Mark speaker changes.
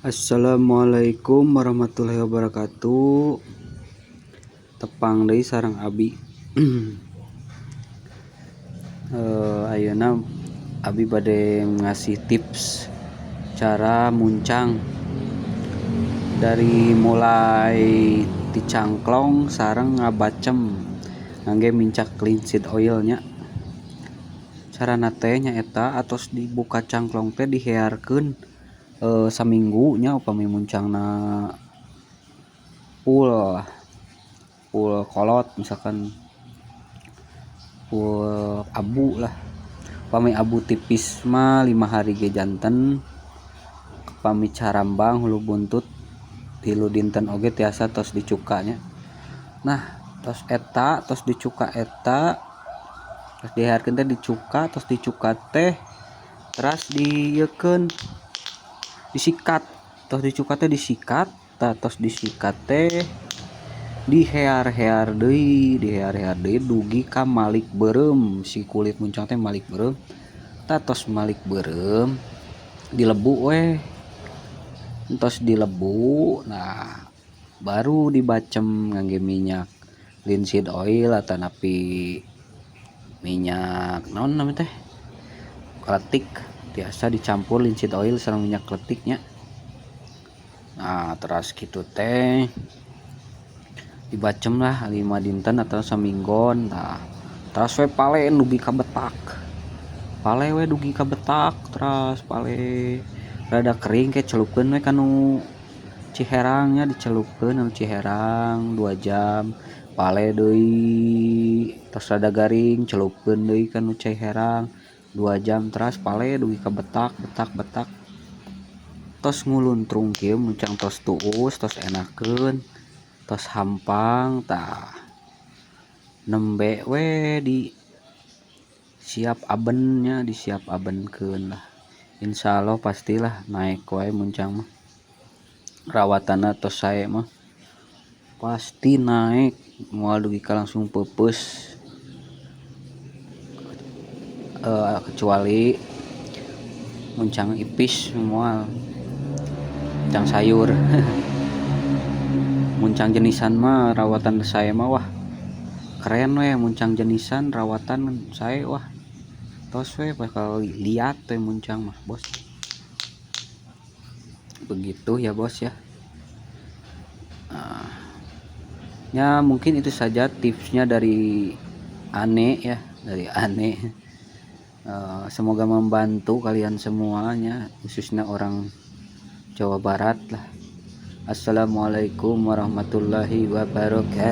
Speaker 1: Assalamualaikum warahmatullahi wabarakatuh. Tepang deui sareng abi. Ayeuna abi bade ngasih tips cara muncang dari mulai ti cangklong sareng ngabacem ngangge mincak linseed oil nya. Carana teh nyaeta atos dibuka cangklong teh dihearkeun saminggu nya upami muncangna full full kolot, misalkan full abu lah. Upami abu tipis mah 5 hari ge janten, upami carambang hulu buntut 3 dinten oge tiasa tos dicuka nya. Nah, tos eta tos dicuka eta tos dihearkeun teh dicuka, tos dicuka teh teras diieukeun disikat, tos dicuka teh disikat, tah tos disikat teh dihear-hear deui, dihear-hear deui dugi ka malik beureum, si kulit muncang teh malik beureum. Tah tos malik beureum dilebu weh, tos dilebu nah baru dibacem ngangge minyak linseed oil atanapi minyak naon namanya teh kletik, tiasa dicampur linseed oil sareng minyak kletiknya. Nah teras kitu teh dibacem lah 5 dinten atau saminggon. Tah teras we pale dugi ka betak, pale we dugi ka betak, teras pale rada kering ke celupkeun we kanu ciherang nya, dicelupkeun anu ciherang 2 jam, pale deui tos rada garing celupkeun deui kanu ciherang 2 jam, teras pale dugi ka betak betak betak tos nguluntrung kieu muncang tos tuus tos enakeun tos hampang. Tah nembe we di siap abennya, disiap abenkeun lah, insyaallah pastilah naik wae muncang mah, rawatanna tos sae mah pasti naik, moal dugi ka langsung peupeus. Kecuali muncang ipis moal, muncang sayur. Muncang jenisan mah rawatan sae mah wah keren we, muncang jenisan rawatan sae wah tos we bakal liat we muncang mah bos. Begitu ya bos ya. Nah, ya mungkin itu saja tipsnya dari Ane ya, dari Ane. Semoga membantu kalian semuanya, khususnya orang Jawa Barat lah. Assalamualaikum warahmatullahi wabarakatuh.